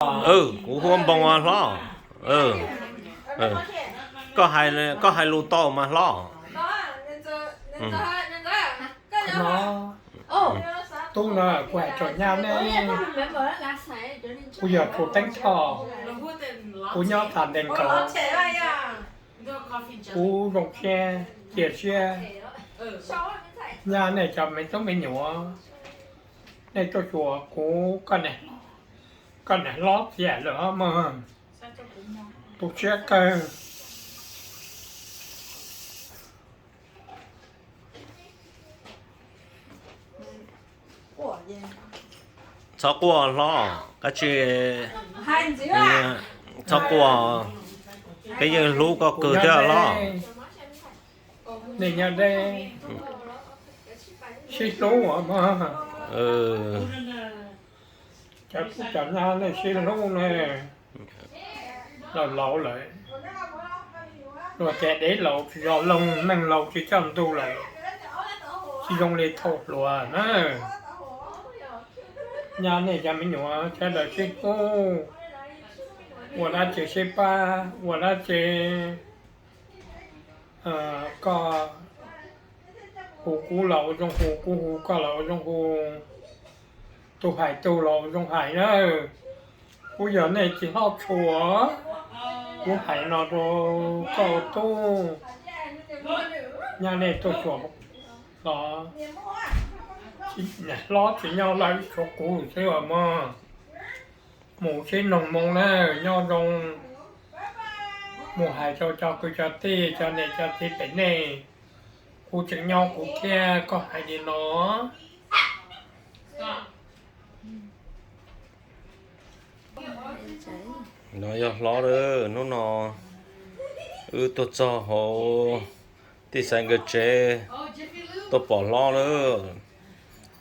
Kuv hu ua Npoo hlob. Koj hais lus tau mas hlob. Tub no kuv hais rau nyab ne, kuv yog Tsuas Teeb Thoj, kuv nyob tas ntees nkaus, kuv zoo siab cia siab. Nyab nej cov me tub me nyuam, nej tuaj xyuas kuv, koj niam hlob tiag lawm mog, tu siab kawg. Txhob quaj hlob, kab tsi, txhob quaj, peb yeej hlub koj kawg thiab hlob. Nej nyob deb, sib hlub mog. Cov tub cov nyab nej sib hlub ne, laus laus lawm, luag tias dev laus tsis yog loog, neeg laus tsis coj ntug lawm, tsis zoo li thaum hluas na. Nyab nej cov me nyuam sawv daws sib hlub, ua dab tsi sib pab, ua dab tsi koj hu kuv los ua zoo hu, kuv hu koj los ua zoo hu, tus hais tus los ua zoo hais na. Kuv yog nej txiv hlob tshua, kuv hais no rau koj tub, nyab nej tuaj xyuas los hlob tsis nyob lawm, tshuav kuv xwb os mog. Mus sib noog moo na, nyob zoo. Mus hais rau cov kwv cov tij, cov niam cov txiv pem nej, kuv tseem nyob kuv thiab, koj hais li no. No yog hlob lawm, hnub no wb tuaj txog hauv tij Xaiv nkawd tsev, tuaj pom hlob lawm.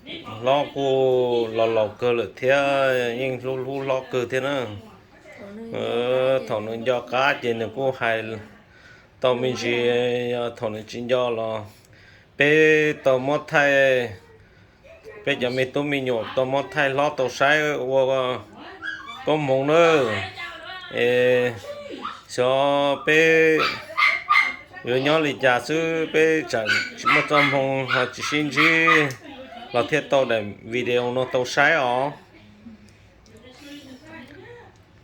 Hlob kuj los laus kawg lawm thiab, yeej hlub hlub hlob kawg thiab na. Thaum nws nco qab ces nws kuj hais tau me ntsis, thaum nws tsis nco los peb tau muab thaij, peb cov me tub me nyuam tau muab thaij hlob tau saib ua koob hmoov na. Es xyov peb yuav nyob li cas xwb, peb tsam tsis muaj txoj hmoo ho tsis sib ntsib los thiaj tau daim video no tau saib os.